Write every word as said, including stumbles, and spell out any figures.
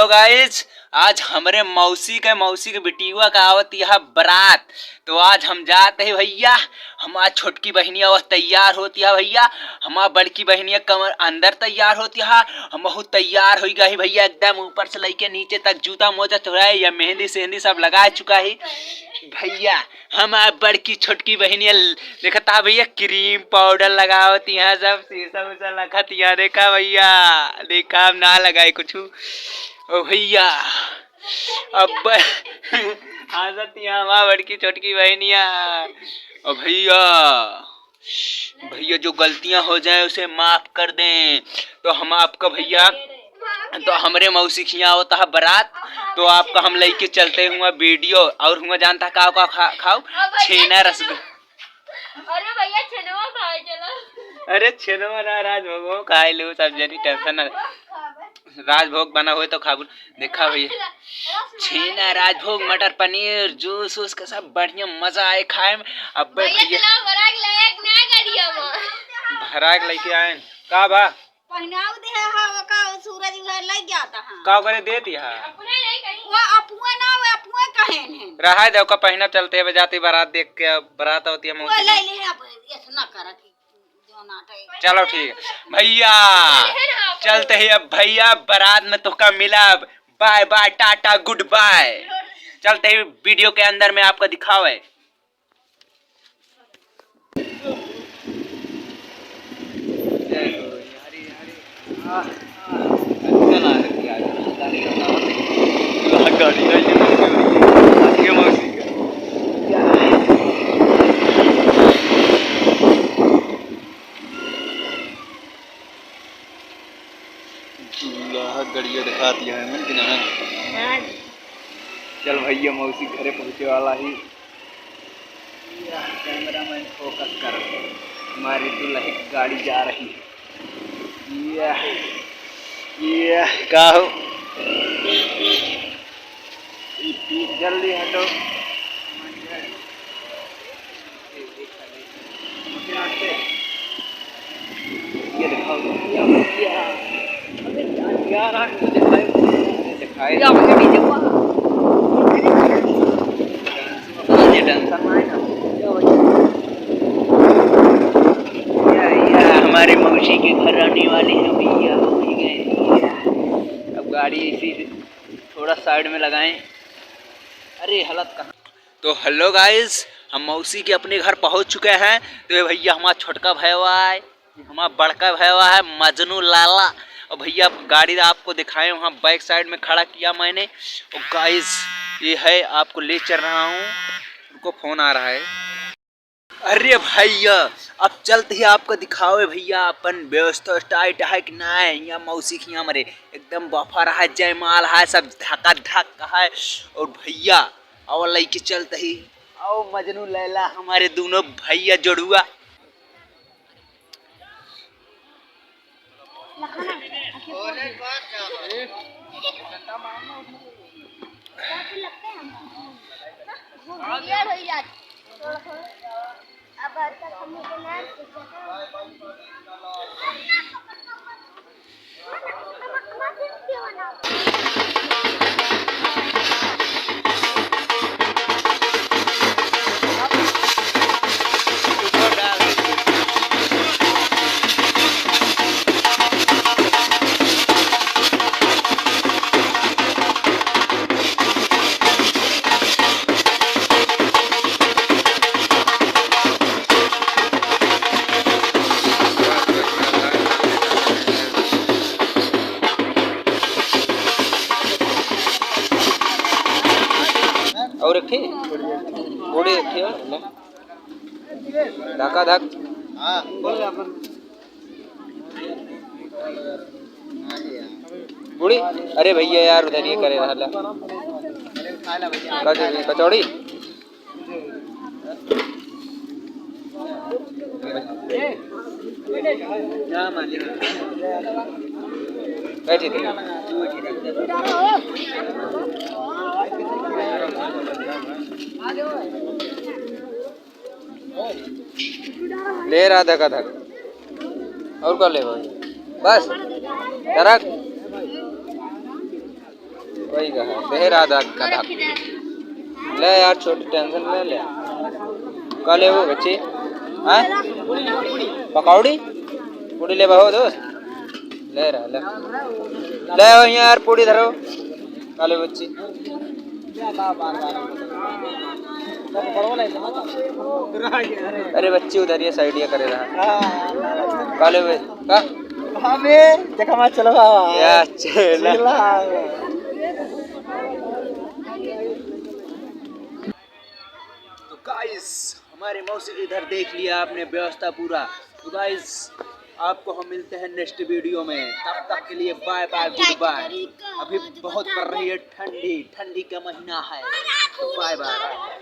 गाइस, आज हमरे मौसी के, मौसी के बिटिया का आवत यह बरात। तो आज हम जात है भैया, हमार छोटकी बहिनिया वह तैयार होत यह भैया, हमार बड़की बहिनिया कमर अंदर तैयार होत यह, हमहू तैयार होइ गए भैया, एकदम ऊपर से लइके नीचे तक जूता मोजा चुराए या मेहंदी सेहंदी सब लगा चुका है भैया। हमार बड़की छोटकी बहिनिया ल-, देखत हा भैया, क्रीम पाउडर लगावत यहाँ, सब शीशा उसा रखत यहाँ। देखा भैया, देखा, हम ना लगाए कुछ। ओ भैया, अब हंसत यहाँ हमार बड़की छोटकी बहिनिया। ओ भैया, भैया, जो गलतियां हो जाएं, उसे माफ कर दें। तो हम आपका भैया, तो हमरे मौसी खिया होता है बारात, तो आपका हम लेके चलते हुआ वीडियो। और हुआ जानता का, का खा, खाओ? छेना रसगुल्ला। अरे भैया, छेनवा खाए चला। अरे छेनवा ना, राजभोग खाए लो, सब जनी टेंशन ना। राजभोग बना हुए तो खाबू। देखा भैया, छेना, राजभोग, मटर पनीर, जूस वूस का सब बढ़िया मजा आए खाए में। अब भैया, भैया, चला भराग ले एक नया गाड़िया में। भराग लेके आए। का बा? पहनाव दे हा, ओका सूरज उहे लग जाता है। का करे देती है? अपने नहीं कहीं। वो अपुए ना, वो अपुए कहे नहीं। रहा दे, ओका पहना चलते हैं, जाती बारात देख के, अब बारात होती है वो मौसी ले की। ले, अब ऐसा ना करा कि चलो ठीक है भैया, चलते ही अब भैया बारात में तोहका मिला। Bye bye, tata, good bye. चलते ही वीडियो के अंदर में आपको दिखावे। दूल्हा गड़िया दिखाती है हमें कि नहीं? हाँ। चल भैया, मौसी घरे पहुँचे वाला ही। या कैमरामैन फोकस कर, हमारी दुल्हन की गाड़ी जा रही है। या, या, का हो? जल्दी हटो। ये दिखाओ, ये भैया। अबे यार, यार, मुझे दिखाए, मुझे दिखाए। या भैया, डीजे पर। ये टेंशन ना है ना। या भैया। या, या, हमारे मौसी के घर आने वाले हैं भैया, हो ही गए भैया। अब गाड़ी इसी से थोड़ा साइड में लगाएं। अरे, हालत कहाँ। तो हेलो गाइस, हम मौसी के अपने घर पहुँच चुके हैं। तो ये भैया हमारा छोटका भैया है, हमारा बड़का भैया है मजनू लाला। और भैया गाड़ी आपको दिखाए, वहाँ बैक साइड में खड़ा किया मैंने। और गाइस, ये है, आपको ले चल रहा हूँ, उनको फोन आ रहा है। अरे भैया, अब चलते ही आपको दिखावे भैया अपन व्यवस्था टाइट है कि नहीं। यहाँ मौसी खिया मरे एकदम बफर है, जयमाल है, सब धका धक है। और भैया, और लइके चलते ही आओ मजनू लैला, हमारे दोनों भैया जोड़ुआ। और एक ठे? पूड़ी एक ठे, ले। धका धक। हाँ। पूड़ी? अरे भैया यार, उधर ये करे रहला। कच-, कचौड़ी? बैठी थी। ले रहा धका धक। और कर ले भाई। बस। तरक। वही कहा, देहरा दाग का धाग। ले यार, छोटी टेंशन ले ले। का लेबो बच्ची? हाँ? पकौड़ी? पूड़ी लेबा हो दोस्त? ले रहा, ले। ले आओ यहाँ यार, पूड़ी धरो। का लेबो बच्ची? अरे बच्ची उधर ये साइड ये करे रहा। का लेबो? का? अबे, देखा मैं चलो बाबा। या चला। चला। तो गाइस, हमारे मौसी के इधर देख लिया आपने व्यवस्था पूरा। तो गाइस, आपको हम मिलते हैं नेक्स्ट वीडियो में, तब तक के लिए बाय बाय, गुड बाय। अभी बहुत पड़ रही है ठंडी, ठंडी का महीना है, तो बाय बाय।